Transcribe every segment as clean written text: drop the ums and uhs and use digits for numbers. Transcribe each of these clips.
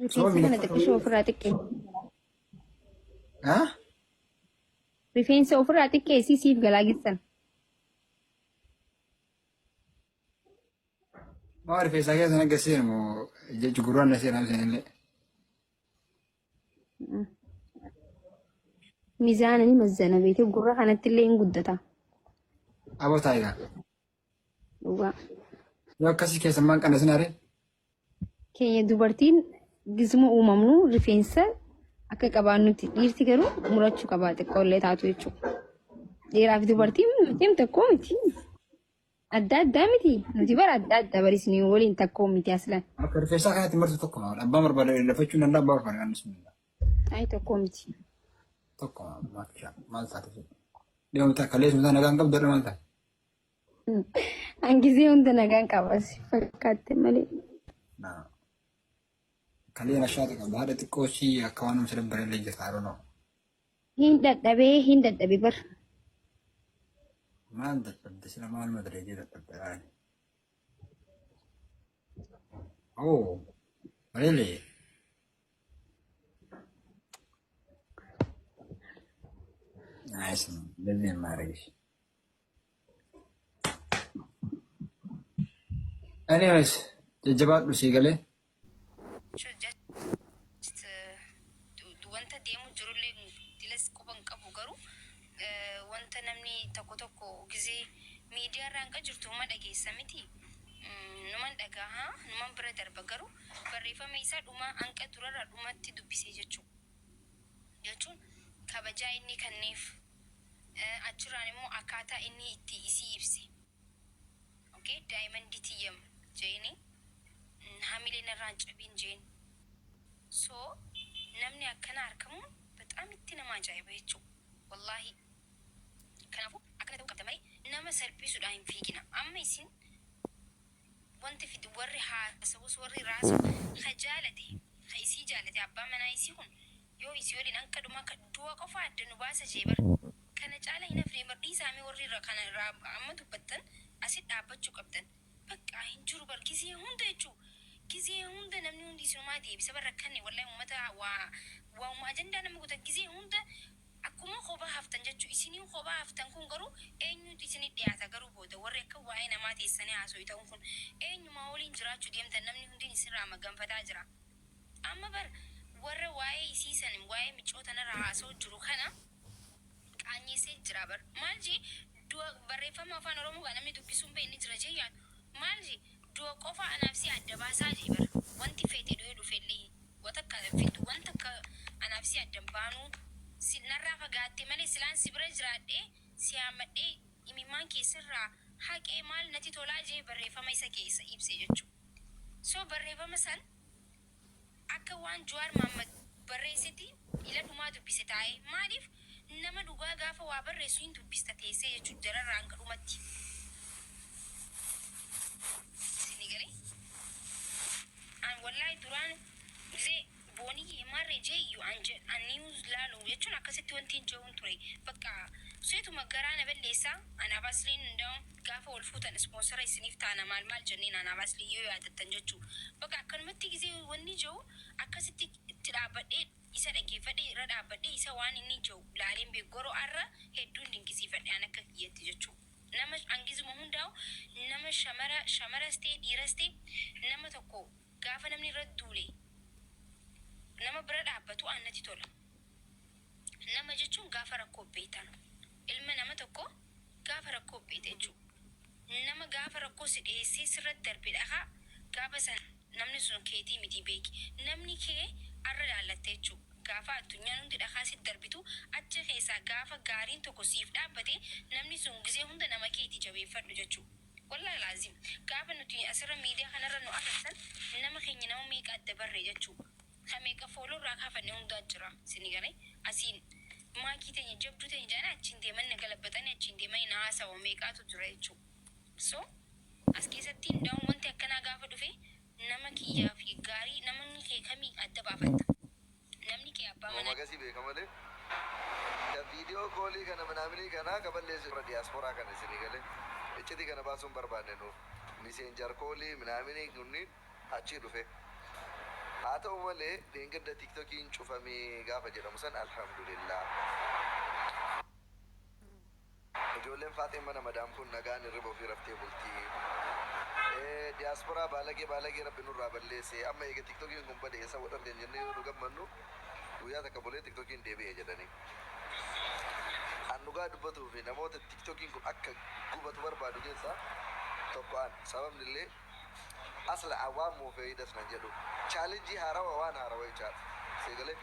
Rifeensa Sababni kana xiqqishoo ofirraa xiqqeessi. Haa? Rifeensa ofirraa xiqqeessii siif galaa geessan. Maa rifeensa keessa na gaseen moo jechi gurraan na seenaa seenillee. Mizaana ni mazzana beekee gurra kanatti illee hin guddata. Aboo taayigaa. Dhugaa. Yoo akkasii keessa maan qannasin aree? Keenya dubartiin gizuma uumamnu rifeensa akka qabaannutti dhiirti garuu murachuu qaba xiqqoollee taatu jechuudha. Dhiiraa fi dubartiin miti tokko miti. Adda addaa miti. Nuti bara adda adda barisni waliin tokko miti aslan. Akka rifeensaa kanatti marti tokko maal abbaan barbaade lafachuu danda'a abbaa barbaade qannasuu danda'a. Ay tokko miti. Tokko maal maal taate jedhu. Dhiyoo ta'a kaleessuma nagaan qabdu dha maal taate. Hangisee hunda nagaan qaba si fakkaatte malee. Kalee rashaata qabda haadha xiqqoo ishii akka waan nama dabbareellee jirta I don't know. Hin dadhabee hin dadhabe bar. Maal dadhabde sila maal madareejee dadhabde laani. Oh, really? Nice. እንደዚህ የማያደርግሽ Anyways, jajjabaadhu sii galee. Just wanta deemu jirullee dilas quba hin qabu garuu wanta namni tokko tokko gizee miidiyaa irraa hanqa jirtu numa dhageessa miti numan dhagaha numan bira darba garuu barreeffama isaa dhuma hanqa durarraa dhumatti dubbisee jechuu jechuun kabajaa inni kenneef achirraan immoo akkaataa inni itti isii ibse okay daayimandii tiyyam jeeni hamilee narraan cabin jeen so namni akkana argamuun በጣም itti nama ajaa'iba jechuu wallaahi. Kanaafuu akkana ta'uu qabda malee nama salphisuudhaan hin fiigina. Amma isin wanti fidi warri haasawus warri raasu ka jaalate ka isii jaalate abbaa manaa isii kun yoo isii waliin hanqa dhumaa ka du'a qofa adda nu baasa jee bar kana caala hin hafne bar dhiisaamee warri irra kana irraa amma dubbattan asit dhaabbachuu qabdan. Bakka hin jiru bar gizee hunda jechuu gizee hunda namni hundi isinumaa deebisa bar rakkanne wallahi ummata waa waa'uma ajandaa nama guutan gizee hunda akkuma kophaa haftan jechuu isiniin kophaa haftan kun garuu eenyutu isinit dhiyaata garuu booda warri akka waa'ee namaa teessanii haasoytan kun eenyumaa waliin jiraachuu deemtan namni hundin isinirraa maganfataa jira amma bar warra waa'ee isii san waa'ee micoo tanarra haasa'u jiru kana qaanyeessee jira bar maal jee du'a barreeffama afaan oromoo gaa namni dubbisuu hin beekne jira jee yaadu maal jee du'a qofa anaaf si adda baasaa jee bar wanti feete du'ee dhufellee watakka fiddu wanta akka anaaf si adda hin baanuu si narraa fagaatte malee silaan si bira jiraadhee si haammadhee imimmaan keessirraa haqee maal natti tolaa jee barreeffama isa keessa ibse jechuu so barreeffama san akka waan Jawaar Mohammed barreessetti ila dhumaa dubbise taa'ee. Maaliif nama dhugaa gaafa waa barreessu hin dubbista teessee jechuun jararraa hanga dhumatti. Isinii galee? An wallaahi duraan gisee booniyyee maarree jee iyyuu an an news laalu jechuun akkasitti wanti hin jehuun ture. Bakka seetuma garaa na balleessaa anaaf asliin hundaa'u gaafa wal fuutan ispoonsara isiniif taana maal maal jenneen anaaf aslii yoo yaadattan jechuu. Bakka akkanumatti gisee wanni jehu akkasitti itti dhaabbadhee isa dhaggeeffadhe irra dhaabbadhee isa waan inni jehu laaleen beeku garuu arra hedduun dinqisiifadhe an akka kiyyatti jechuu. Nama hangizuma hundaa'u nama shamara shamaras ta'e dhiiras ta'e nama tokko gaafa namni irra duule nama bira dhaabbatu an natti tola. Nama jechuun gaafa rakkoo beektan ilma nama tokko gaafa rakkoo beekte jechuudha. Nama gaafa rakkoo si dhiyeessee sirratti darbe dhahaa gaafa san namni sun keetii miti beeki. Namni kee arra laallatte jechuudha. Gaafa addunyaan hundi dhakaa sitti darbitu achi keessaa gaafa gaariin tokko siif dhaabbate namni sun gisee hunda nama keeti jabeeffadhu jechuudha. Wallahi laazim gaafa nuti asirra miidiyaa kanarra nu arrabsan nama keenya nama meeqa adda barre jechuudha. Ka meeqa fooloo irraa kaafanne hundaa jira isinii galee asiin maakii teenya jabduu teenya jedhanii achiin deemanii na galabbatanii achiin deemanii na haasawa meeqaatu jira jechuudha. So as keessatti ndaa'uun wanti akkanaa gaafa dhufe nama kiyyaa fi gaarii namni kee kamii adda baafatta. Namni kee abbaa Nama manaa gasii beeka malee ka video call kana minaaminii kana ka balleessu warra diaspora kana isinii galee iccitii kana baasuu hin barbaanne nuuf messenger call minaaminii kunniin achii dhufe. Haa ta'u malee dheengadda TikTokiin cufamee gaafa jedhamu san alhamdulillah. Ijoolleen faaxeen mana madaam kun nagaan hirriba ofii raftee bulti. Diyaasporaa baalagee baalagee rabbi nurraa balleesse. Amma eega TikTokiin kun bade eessa wal argan jennee yoo nu gammannu guyyaa takka bulee TikTokiin deebi'e jedhanii. An dhugaa dubbatuu fi namoota TikTokiin kun akka gubatu barbaadu keessaa tokko an. Sababni illee asla an waan moofee das nan jedhu. Challenge haarawa waan haarawa jechaadha. Seegalee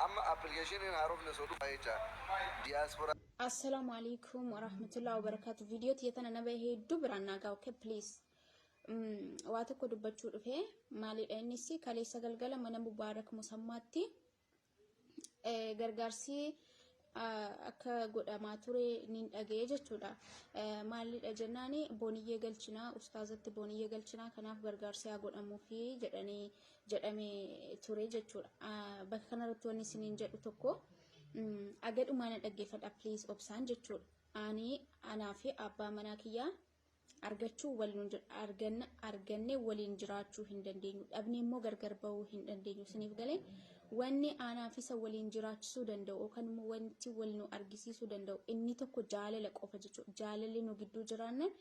amma appilikeeshiniin haarofni osoo dhufa jecha diyaasporaa. Assalamu alaikum warahmatullahi wabarakatuh. Viidiyoo tiyya tana nama hedduu biraan naa ga'a. Okay, please. Waa tokko dubbachuu dhufe. Maalidha innis? Kaleessa galgala mana Mubaarak Musammaatti gargaarsi akka godhamaa ture nin dhaga'e jechuudha. Maalidha jennaani, booniyyee galchinaa, ustaazatti booniyyee galchinaa, kanaaf gargaarsi haa godhamuufi jedhanii jedhamee ture jechuudha. Bakka kanarratti wanni isiniin jedhu tokko agadhumaa na dhaggeeffadha please, obsaan jechuudha. Ani anaa fi abbaa manaa kiyyaa argachuu waliin arganna arganne waliin jiraachuu hin dandeenyu. Dhabne immoo gargar bahuu hin dandeenyu. Isiniif galee? Wanni aanaa fi isa waliin jiraachisuu danda'u yookaan immoo wanti wal nu argisiisuu danda'u inni tokko jaalala qofa jechuudha. Jaalalli nu gidduu jiraannan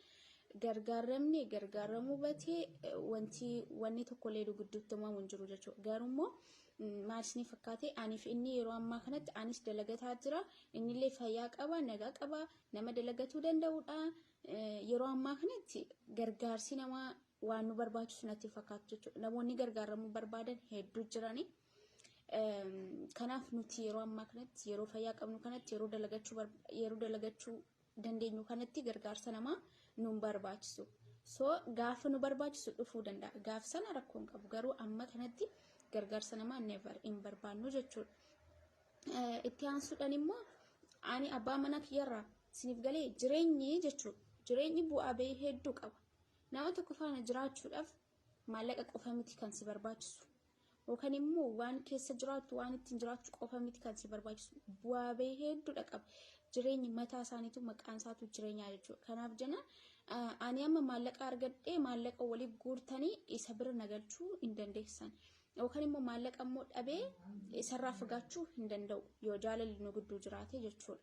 gargaaramni gargaaramuu batee wanti wanni tokkollee nu gidduutti uumamu hin jiru jechuudha. Garuu immoo maal isinii fakkaate, aniif inni yeroo ammaa kanatti anis dalagataa jira, innillee fayyaa qaba, nagaa qaba, nama dalagatuu danda'udha. Yeroo ammaa kanatti gargaarsi namaa waan nu barbaachisu natti fakkaatu jechuudha. Namoonni gargaaramuu barbaadan hedduu jirani. Kanaaf nuti yeroo ammaa kanatti, yeroo fayyaa qabnu kanatti, yeroo dalagachuu dandeenyu kanatti gargaarsa namaa nu barbaachisu. So gaafa nu barbaachisu dhufuu danda'a. Gaaf sana rakkoo hin qabu. Garuu amma kanatti gargaarsa namaa never hin barbaannu jechuudha. Itti aansuudhaan immoo ani abbaa mana kiyyarraa, isiniif galee, jireenyi jechuudha. Jireenyi bu'aa bahii hedduu qaba. Nama tokko faana jiraachuudhaaf maallaqa qofa miti kan si barbaachisu. Yookaan immoo waan keessa jiraattu, waan ittiin jiraachuu qofa miti kan si barbaachisu. Bu'aa bahii hedduudha qaba. Jireenyi mataa isaaniitu maqaan isaatu jireenyaa jechuudha. Kanaaf jenna ani amma maallaqa argadhee maallaqa waliif guurtanii isa bira na galchuu hin dandeessan. Yookaan immoo maallaqa immoo dhabee isarraa fagaachuu hin danda'u yoo jaalalli nu gidduu jiraate jechuudha.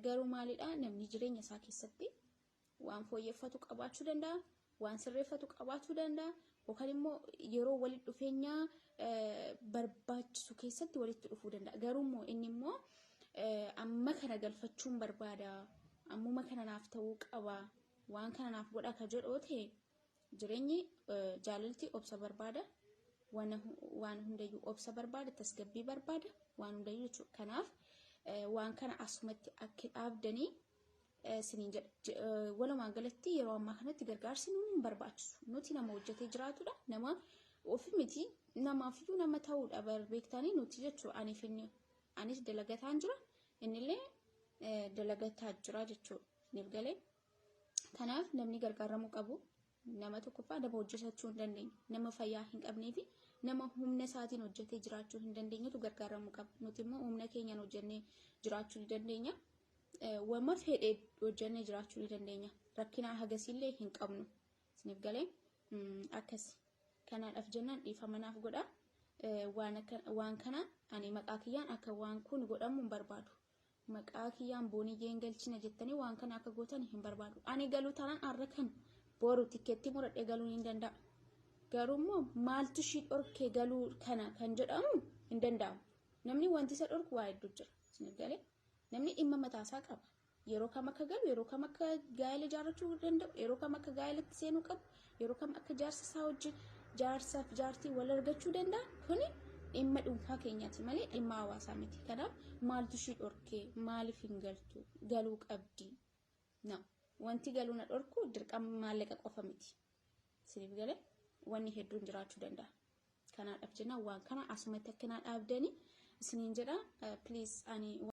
Garuu maalidhaa, namni jireenya isaa keessatti waan fooyyeffatu qabaachuu danda'a, waan sirreeffatu qabaachuu danda'a, yookaan immoo yeroo walitti dhufeenya barbaachisu keessatti walitti dhufuu danda'a. Garuu immoo inni immoo amma kana galfachuun barbaada, ammuma kana naaf ta'uu qaba, waan kana naaf godha ka jedhu ta'e, jireenyi jaalalti obsa barbaada. Waan hundayyuu obsa barbaada, tasgabbii barbaada, waan hundayyuu jechuudha. Kanaaf waan kana asumatti akka dhaabdanii isiniin jedha. Walumaa galatti yeroo ammaa kanatti gargaarsi nu hin barbaachisu. Nuti nama hojjetee jiraatudha. Nama ofi miti, namaafiyyuu nama ta'uudha beektanii nuti jechuudha. Aniif inni anis dalagataan jira, innillee dalagataa jira jechuudha. Isiniif galee? Kanaaf namni gargaaramuu qabu nama tokkoffaa nama hojjetachuu hin dandeenye, nama fayyaa hin qabnee fi nama humna isaatiin hojjetee jiraachuu hin dandeenyetu gargaaramuu qaba. Nuti immoo humna keenyaan hojjennee jiraachuu ni dandeenya. Wama fedhe hojjennee jiraachuu ni dandeenya. Rakkina hagasiillee hin qabnu. Isiniif galee? Akkasi. Kanaadhaaf jennaan dhiifama naaf godha. Waan kana ani maqaa kiyyaan akka waan kun godhamu hin barbaadu. Maqaa kiyyaan booniyyeen galchina jettanii waan kana akka gootan hin barbaadu. Ani galuu taanaan har'a kan boru tikkeettii muradhee galuun hin danda'a. Garuu immoo maaltu ishii dhorkee galuu kana kan jedhamu hin danda'amu. Namni wanti isa dhorku waa hedduu jira. Isiniif galee? Namni dhimma mataasaa qaba. Yeroo kam akka galu, yeroo kam akka gaa'ela ijaarrachuu danda'u, yeroo kam akka gaa'elatti seenuu qabu, yeroo kam akka jaarsa isaa wajjin jaarsaaf jaartii wal argachuu danda'a. Kuni dhimma dhuunfaa keenyaati malee dhimma hawaasaa miti. Kanaaf maaltu ishii dhorkee, maaliif hin galtu, galuu qabdi? No. Wanti galuu na dhorku dirqama maallaqa qofa miti. Isiniif galee? Wanni hedduun jiraachuu danda'a. Kanaadhaaf jenna waan kana asumatti akka naa dhaabdanii isiniin jedha. Please ani